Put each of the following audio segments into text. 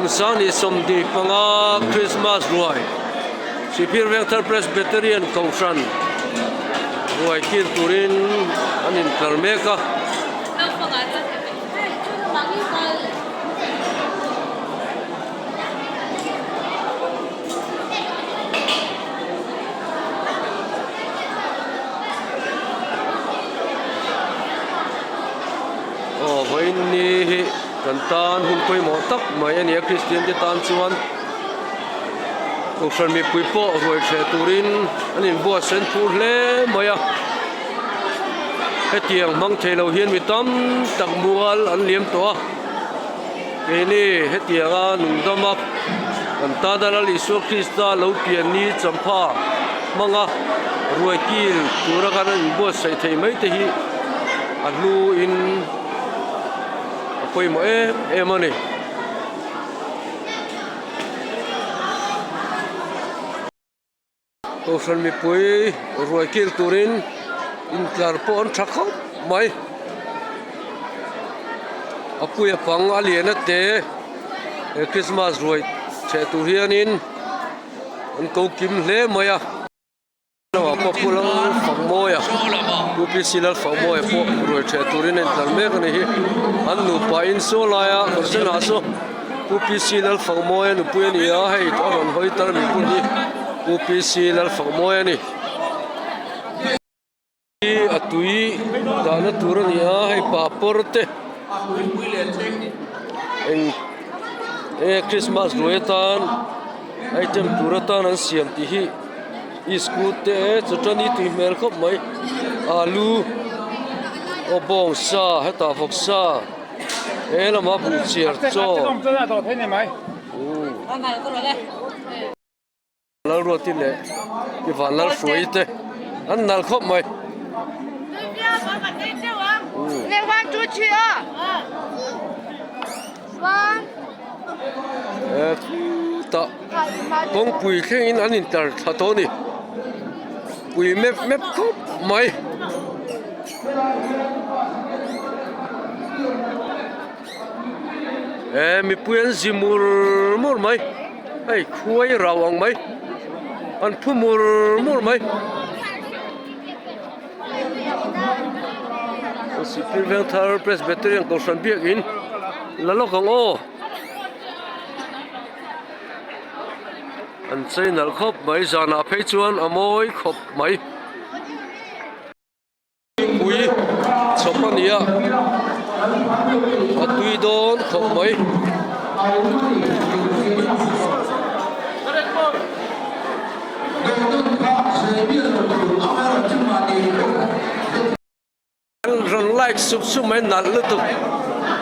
Kum 2025 Krismas ruai Sihphir Vengthar Presbyterian Kohhran ruai kil turin an intlar mek a. Aw vawiin ni hi kan tan hun pawimawh tak mai a ni a Kristian te tan chuan Kohhran mipui pawh ruai hreh turin an inbuatsaih an phur hle mai a hetiang hmang thei lo hian mi tam tak mual an liam tawh a keini hetianga nungdama kan tana Lal Isua Krista lo pian ni champha hmanga ruai kil tura kan an inbuatsaih thei mai te hi a hnuin a pawimawh em em a ni. Kohhran mipui ruai kil turin intlar pawh an tha khawp mai. A puia pang a lian a te he Christmas ruai chheh tur hianin an ko kim hle mai a. Lamah pawh Pu Lalfakmawia Pu PC Lalfakmawia pawh ruai ṭheh turin a intlar mek a ni hi. An nupa in saw laia kawr senah saw Pu PC Lalfakmawia nupui a ni a, hei a rawn hawi tar mipui hi Pu PC Lalfakmawia a ni. Hi a tui dahna tur a ni a, hei papawr te eng enge Christmas ruai atan item tur atan an siam tih hi iskut te chawṭani tui hmel khawp mai alu aw bawngsa hetah vawksa he lamah buhchiar chaw. Lalruati leh i Vanlalhruai te an nal khawp mai. Khutah kawngpui thlengin an intar thla tawh a ni. Pui mep mep khawp mai. He mipui an zi mur mur mai hei khuai rau ang mai an phu mur mur mai Sihphir Vengthar Presbyterian Kohhran biakin la lawk ang aw an chei nalh khawp mai zanah phei chuan a mawi khawp mai. Pui chhawp a ni a, a tui dawn khawp mai. An rawn like sup sup mai nalh lutuk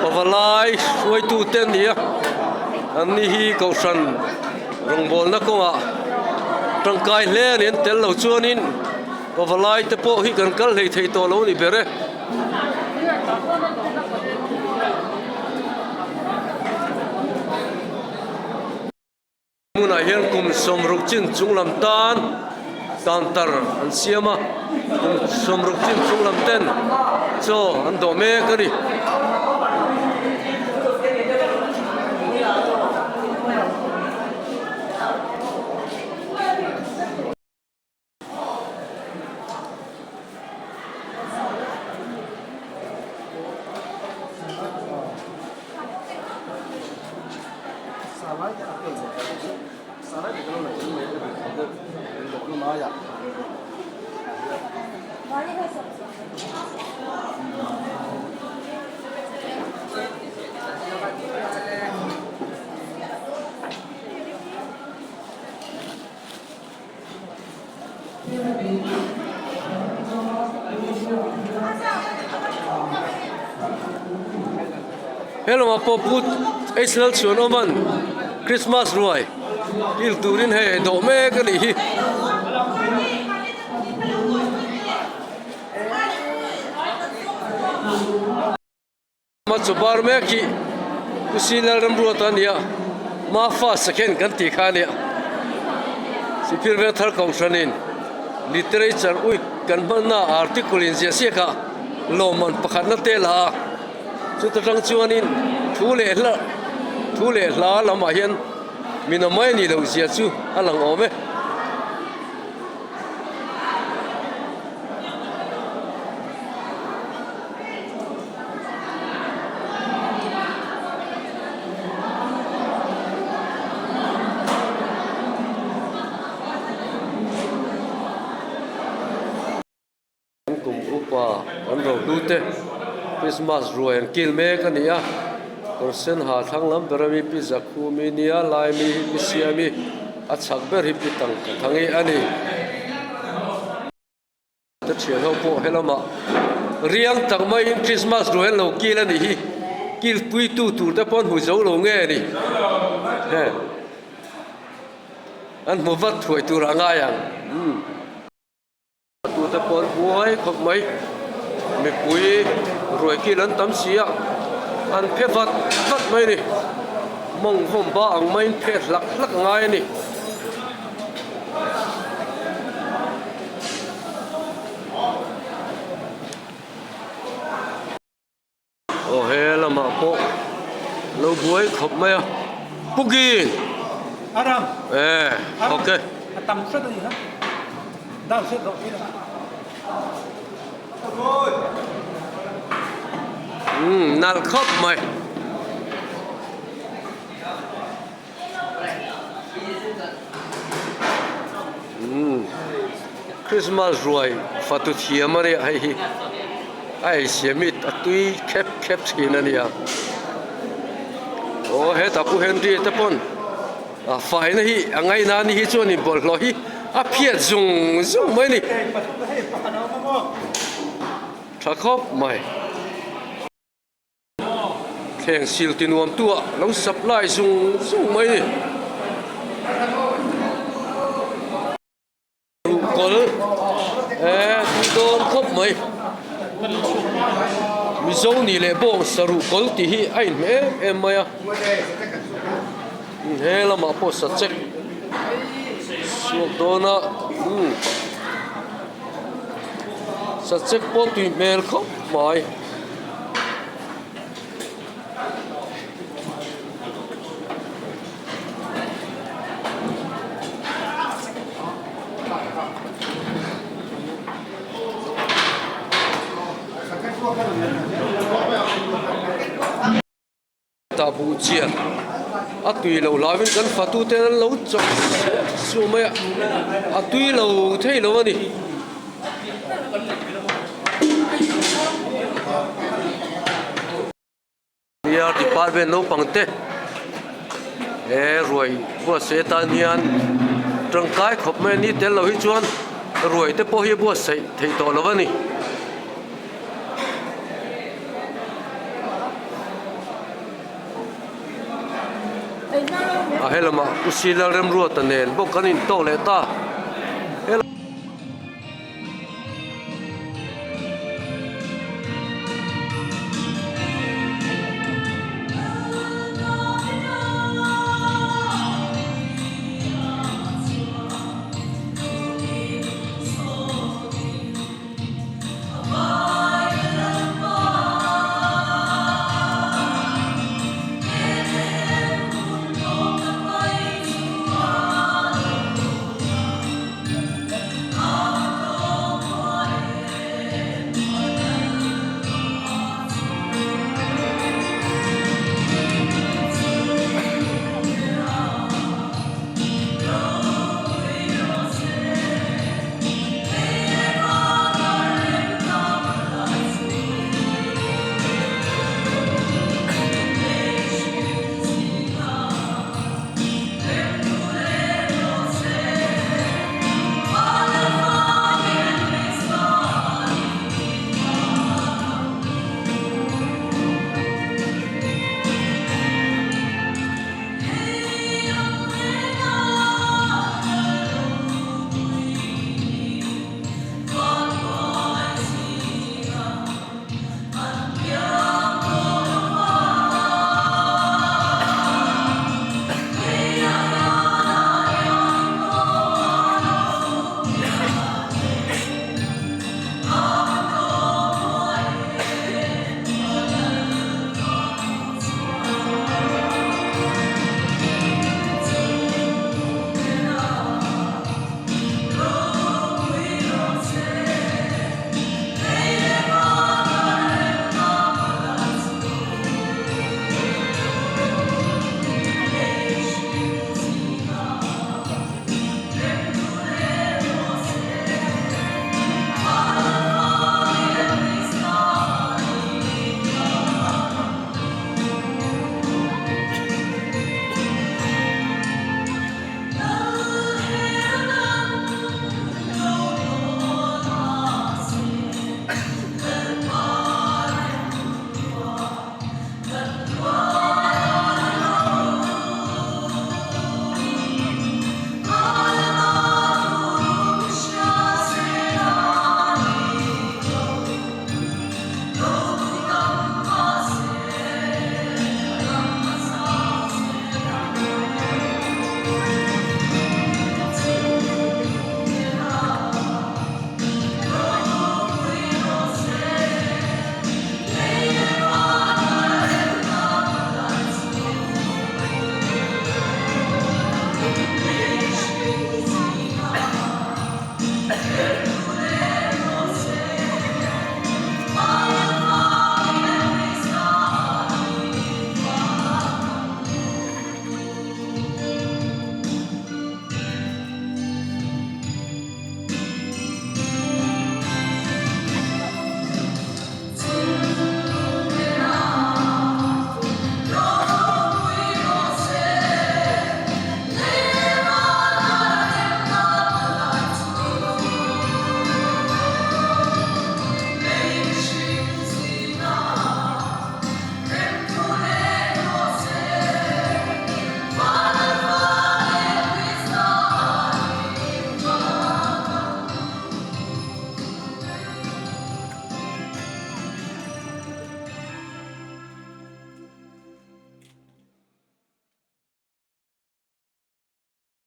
pavalai hruaitu te an ni a, an ni hi kohhran rawngbawlna kawngah tangkai hle a ni an tel lo chuanin. Pavalai te pawh hi kan kal hlei thei tawh lo ni ber e. Hmunah hian kum 60 chin chung lam tan counter an siam a, kum 60 chin chung lam ten chaw an dawh mek a ni. He lamah pawh Pu H Lalchhuanawma'n Christmas ruai kil turin hei a dawh mek a nih hi. Ma chu bar mek hi Pu Si Lalramruata a ni a, Ma fa second kan tih kha a nia. Sihphir Vengthar Kohhranin Literature Week kan hmanna article in ziah siak a, lawmman pakhatna te la a, chuta tang chuanin thu leh hla. Thu leh hla lamah hian min awm mai a nih loh zia chu a lang awm e. Kan kum upa kan rohlu te Christmas ruai an kil mek a ni a, kawr sen ha thlang lam ber ami pi Zakhumi nia Laimi hi pi Siami a chhak ber hi pi Tangka Thangi a ni. Te thian ho pawh helamah riang tak maiin Christmas ruai an lo kil a nih hi, kil pui tu tur te pawh an hmu zo lo nge ni he an hmu vat thuai tur a ngai ang umm. Tute pawh an buai khawp mai, mipui ruai kil an tam si a, an phe vat vat mai a ni, mawng hawm ba ang maiin phe hlak hlak a ngai a ni. Aw he lamah pawh lo buai khawp mai a Puki Aram e ok a tam hret a ni ha dal hret rawh hi Um nalh khawp mai. Christmas ruai fatu thiam a nia hei hi a ei siam hi a tui khep khep thin a nia aw hetah pu Henry te pawn a faina hi a ngaihna ni hi chuan in bawlhhlawh hi a phiat zung zung mai a ni tha khawp mai. Thleng sil ti nuam tu ah lo supply zung zung mai ni. Ruhkawl eh tui dawn khawp mai. Mizo nih leh bawng sa ruhkawl tih hi a inhmeh em em mai a. He lamah pawh sa chek suak dawn a umm sa chek pawh tui hmel khawp mai. Tah buh chian a tui lo hlauin kan fatu te an lo chawp suah suah mai a, a tui lo thei lo a ni. Nia department naupang te he ruai buatsaih atan hian tangkai khawp mai a ni tel lo hi chuan ruai te pawh hi a buatsaih theih tawh lo a ni. A helamah Pu Sila Remruata nen bawk kan intawk leh ta.